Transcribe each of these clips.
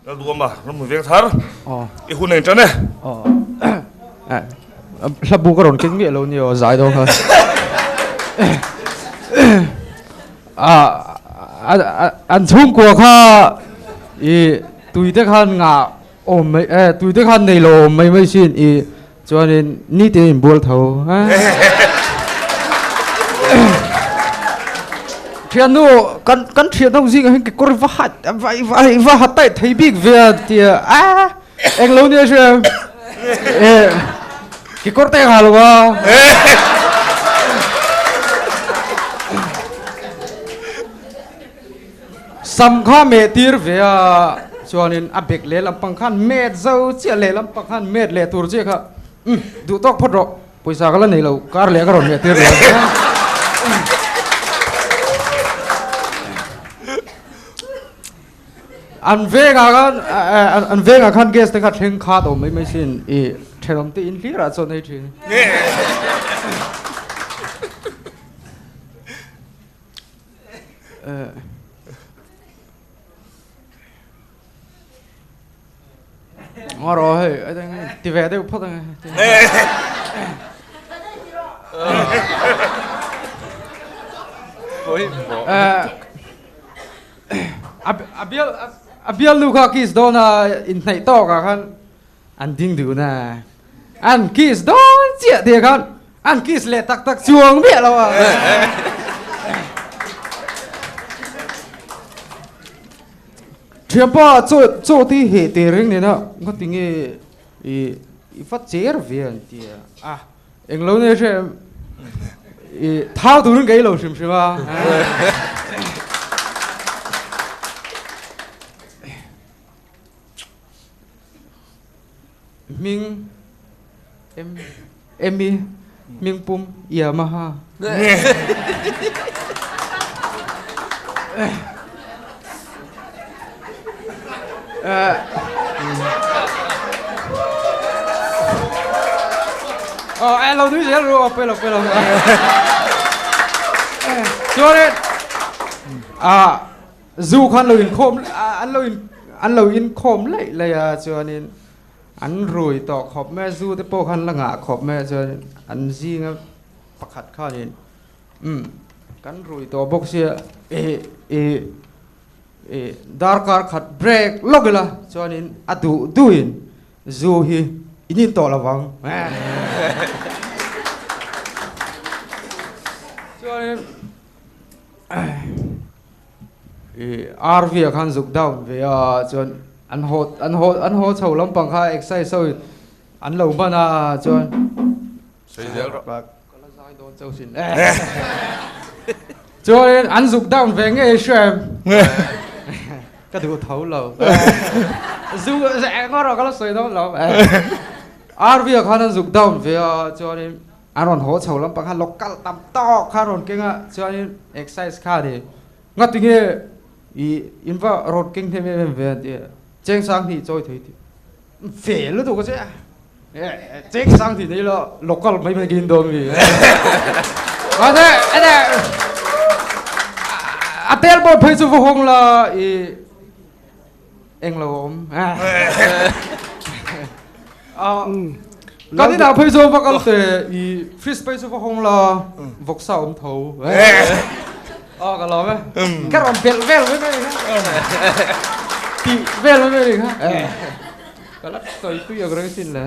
Lalduama ramhmui veng thar i hun a inṭan e. Hla bu ka rawn keng miah lo ni aw zai dawn kha. An chhungkua kha i tuite khan ngah awm mai tuite khan nei lo awm mai mai sin i Chuanin nitin in bual tho. Thiannu kan kan thian ho zingah hian kekawr va hat va va va hat taih thei bik ve a tia a eng lo nia hria e kekawr te ha lo a. Sam kha meh tir ve a, chuanin a bek leh lampang khan met zo chiah leh lampang khan met leh tur chiah kha umm duh tawk phawt rawh, pawisa ka la nei lo, kar leh ka rawn meh tir leh ang. An vengah khan an vengah khan gas te kha thleng khat awm mai mai sin i thenawm te in hlir ah chuan ei thin. Ngawr aw hei ti ve deuh phawt ang a bial a bial nu kha kiss dawn a inhnaih tawk ah khan an ding dun a an kiss dawn chiah tih khan an kiss leh tak tak chuang miah lo a thianpa chaw chaw ti heh teh reng nena nga tinge i i va cher ve an ti a englo nge hre i thau turin ka ei lo hrim hrim a Hming em Emmy hming pum Yamaha. Aw eh lo nui zel ru aw pe lo pe lo. Chuanin ah Zu khan lo inkhawm an lo in an lo inkhawm laih laih a chuanin an rui tawh khawp mai a zu te pawh khan la ngah khawp mai a chuanin an zinga pakhat khanin umm kan rui tawh bawk sia eh eh eh darkar khat break lawk ila chuanin a duh duhin zu hi in in tawh lo vang chuanin. RV ah khan zuk down ve a chuan an haw an haw an haw chho lampang kha exercise ho in an lo hman a chuan Sawi zel rawh. Ka la zai dawn chauh sin chuanin an zuk down ve ngei hria em ka duh tho lo zu engawh erawh ka la sawi dawn lo RV ah khan an zuk down ve a chuanin A rawn haw chho lampang kha local tam tawk kha a rawn keng a, chuanin exercise kha a ni. Ngati nge i in va rawn keng hnem em em ve an ti a, cheng sang hnih chawi thei tih ve lutuk a che a, cheng sang hnih nei la local mai mai ka in dawn mi. Mahse ene a tel pawh phei chu va hawng la i Englo a awm. Kan inah phei chu va kal teh i fridge phei chu va hawng la vawksa awm tho. Aw ka lawm e. Ka rawn belh vel mai mai kha. Tih vel mai mai kha. Ka la sawi tui ang reng sin le.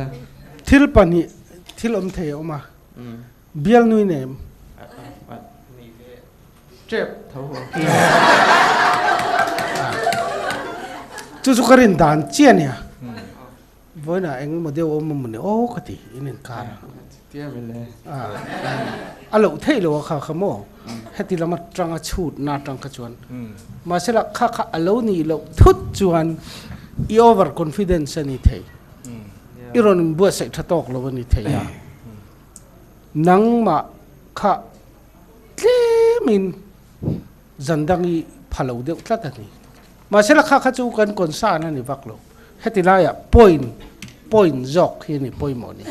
Thil pahnih thil awm thei a awm a. Bial nui nem. Tep tho. Chu chu ka rin dan chiah nia. Vawiinah eng emaw deuh awm emaw ni aw ka ti in inkar a. A loh theih lo a kha kha maw heti lama tanga chhut na atang kha chuan mahsela kha kha a lo nih loh thut chuan i over confidence a ni thei i rawn inbuatsaih tha tawk lo a ni thei a nangmah kha Tlemin zan dang i pha lo deuh tlat a ni. Mahse la kha kha chu kan concern a ni vak lo. Heti laiah point, point zawk hi a ni pawimawh ni.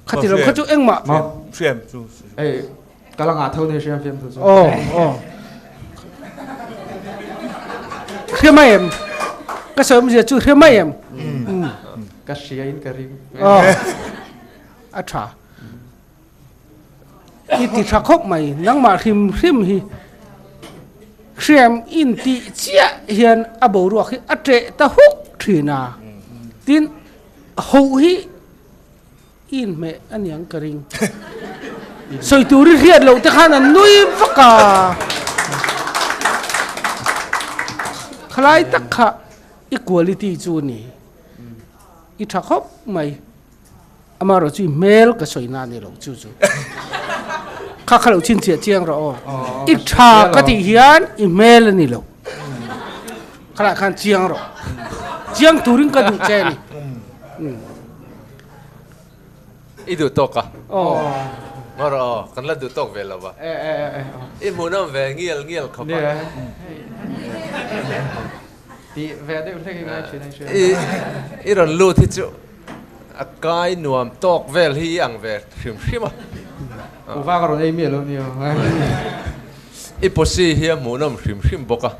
Khati lo kha chu engmah. Hriam chu. Ei, ka la ngah tho ni hriam fiam thu chu. Aw, aw. Hriam a em? Ka sawi awmzia chu hre mai em? Ka hria in ka ring. A tha. I ti tha khawp mai. Nangmah hrim hrim hi hriam in tih chiah hian a boruak hi a ṭeh ta huk ṭhin a. Tin, hoh hi I inhmeh a niang ka ring. Sawi tur i hriat loh te khan an nui vak a. Khalai tak kha i quality chu a ni. I tha khawp mai. Amaherawh chu i hmel ka sawi na a ni lo chu chu. Kha kha lo chhinchhiah chiang rawh aw. I tha ka tih hian i hmel a ni lo. Khalai khan chiang rawh. Chiang turin ka duh che a ni. I duh tawk a. Ngaw rawh aw, kan la duh tawk ve lo va. I hmuhnawm ve ngial ngial khawp a. Tih ve deuh hlek i ngai thin a i hria. I rawn lut hi chu a kai nuam tawk vel hi i ang ve hrim hrim a. U vang a rawn ei miah lo nia. I posi hi a hmuhnawm hrim hrim bawk a.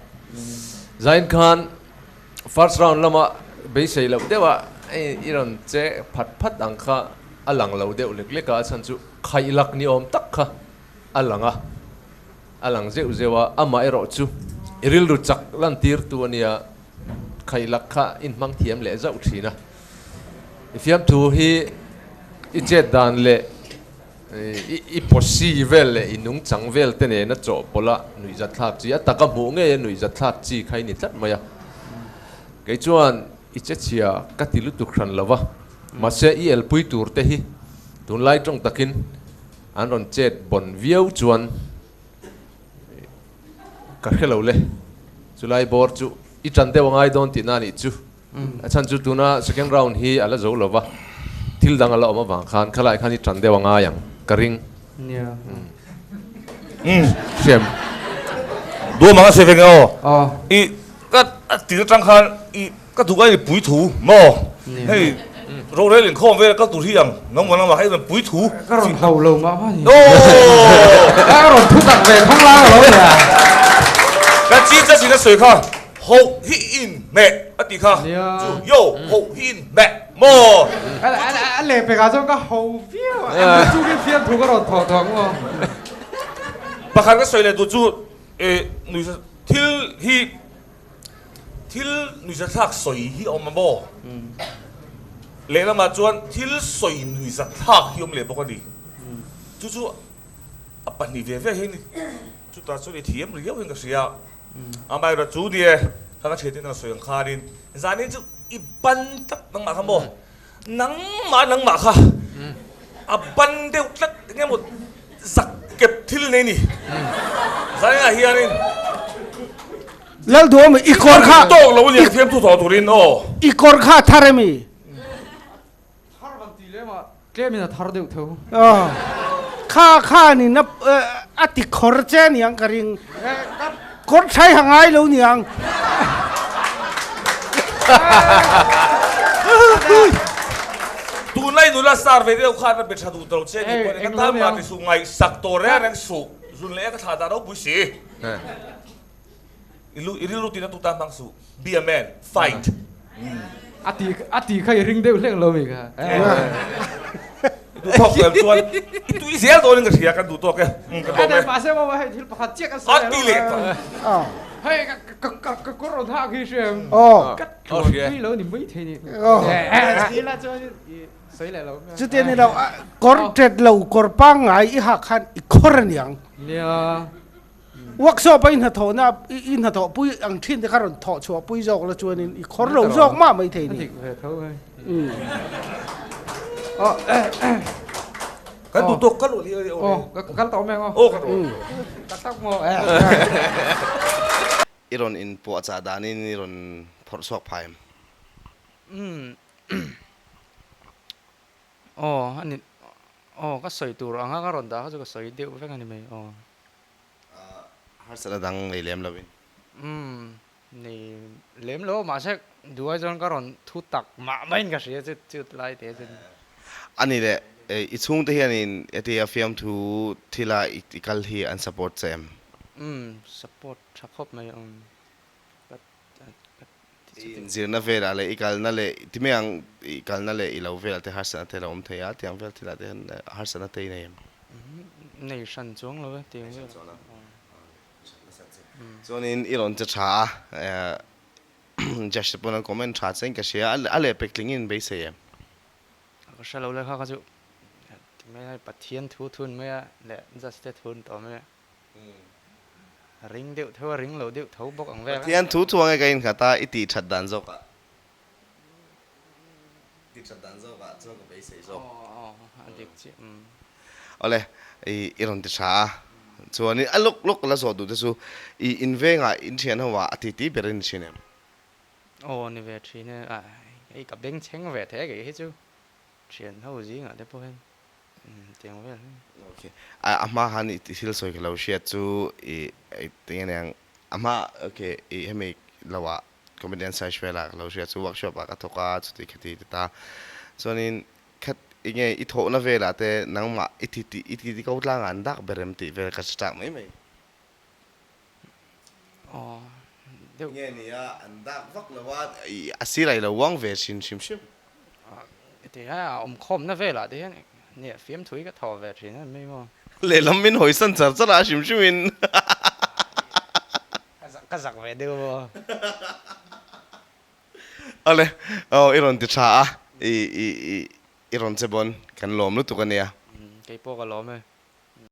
Zain khan First round lama beisei loh deuh a i rawn che phat phat ang kha a lang lo deuh lek lek a, a chhan chu khaihlak ni awm tak kha a lang a, a lang zeuh zeuh a, amah erawh chu i rilru chak lantirtu a nia, khaihlak kha i inhmang thiam leh zauh thin a, i fiamthu hi i chet dan leh I pawsi vel leh i nungchang vel te nena chawhpawlh a nuihzatthlak chi, a taka hmuh ngei a nuihzatthlak chi kha i ni tlat mai a. Kei chuan i che chhia ka ti lutuk hran lo va, mahse i elpui tur te hi tunlai tawng takin an rawn chet bawn viau chuan ka hre lo le. Chulai bawr chu i tan deuh a ngai dawn tihna a nih chu. A chhan chu tuna second round hi a la zo lo va, thil dang a la awm avang khan khalai khan i tan deuh a ngai ang ka ring. Nia. Hriam. Duam ang a sawi ve nge aw. I ka a tir atang khan i ka duh a i pui thu maw? Hei rorel inkhawm vel kal tur hi ang nangmah nangmah kha i rawn pui thu. Ka rawn hau lo mah mah ni. Ka rawn thu tak ve thawng lai a lo nia. Ka chi chachin a sawi kha. Ho hi in meh a tih kha chu yo ho hi in meh maw? A leh pekah chuan ka ho viau a, chu khi fiamthu ka rawn thawh thawh ang maw? Pakhat ka sawi leh duh chu nuihza thil hi thil nuihzathlak sawi hi a awm a maw? Lehlamah chuan thil sawi nuihzathlak hi a awm leh bawk a ni. Chu chu a pahnih ve ve hi chutah chuan i thiam riau hian ka hria. Amaherawh chu ni e, kha ka thiantin a sawi ang khanin zanin chu i ban tlat nangmah kha maw? Nangmah nangmah kha a ban deuh tlat eng emaw zak kep thil nei ni. Zaninah hianin Lalduhawm i kawr kha tawk lo a ni ang thiamthu thawh turin aw. I kawr kha a thar emi? Thar van ti lem ah tlem in a thar deuh tho. Aw kha khan in a a ti khawr che niang ka ring. Kawr thai ha ngai lo niang. Tunlai nula star ve deuh khan a be tha duh tawh che ni pawh ka tan mah ti suh ngaihsak tawh reng reng suh zun leh ka thlah dah ropui si. I lu i rilru tina tu tan hmang suh. Be a man. Fight. A ti a ti kha i ring deuh hlek lo mi kha. I duh tawk tel chuan i tui zel dawn in ka hria kan duh tawk e. Ka bawm e. Mahse maw hei thil pakhat chiah ka sawi A ti leh ta. Hei ka ka ka ka kawr rawn hak hi hria em? Ka tluan pui lo ni mai thei ni. Thil ah chuan i sawi leh lo. Chuti a ni lo kawr tet lo kawr pangngai i hak khan i khawr aniang. Nia. Workshop a i hnathawhna i hnathawh pui ang thin te kha rawn thawh chhuah pui zawk la chuanin i khawr lo zawk mah mai thei ni. Kan duh tawk kal ul hi aw kal tawh mai ang aw kal tawh tak tak maw I rawn in puahchah danin i rawn phawrh chhuak phai em? Aw ani aw ka sawi tur anga ka rawn dah kha chu ka sawi deuh vek ani mai aw. Harsatna dang nei lem lovin. Umm nei lem lo mahse duai chuan ka rawn thu tak mah maiin ka hria chu chu lai te chu. Ani leh i chhungte hianin hetia fiamthu thila i kal hi an support che em? Umm support tha khawp mai umm ka ka. I inzirna velah leh i kalna leh ti mai ang i kalna leh i lo velah te harsatna te a lo awm thei a, tiang vel thilah te hian harsatna te i nei em? Nei hran chuang lo e tiang vel. Chuanin i rawn che tha a, Judge te pawn an comment tha che in ka hria a, a lehpek tling in beisei em? Ka hre lo le kha kha chu ti mai a, Pathian thu thun mai a leh Judge te thun tawh mai a. Ring deuh tho a ring lo deuh tho bawk ang vel a. Pathian thu thu ange ka innghat a, i tih that dan zawk ah. Tih that dan zawk ah chuan ka beisei zawk. Aw aw a dik chiah umm. Awle i i rawn ti tha a, chuanin a lawk lawk la zawh duh te chu i invengah in thian ho ah a titi ber in thin em? Aw ni ve thin e, a hei ka bengchheng ve thei a kei hi chu thian ho zingah te pawh hian. Tiang vel hi. Ok. A hma khan i thil sawi ka lo hriat chu i tinge nia a hma ok i hemi lo ah comedian search vel ah ka lo hriat chu workshop ah ka thawk a chuti khati ti ta chuanin khat enge i thawhna vel ah te nangmah i ti ti i ti ko tlang ah an dak ber em tih vel ka hre chak mai mai. Aw deuh. Nge nia an dak vak lo a i a sir ah i lo uang ve hrim hrim hrim. Ti a awm khawmna velah te hian nia fiamthui ka thaw ve thin em mai maw. Lehlam min hawisan char char a hrim hrim in. Ka zak ve deuh maw. Awle aw i rawn ti tha a i i i rawn che bawn kan lawm lutuk a nia. Keipawh ka lawm e.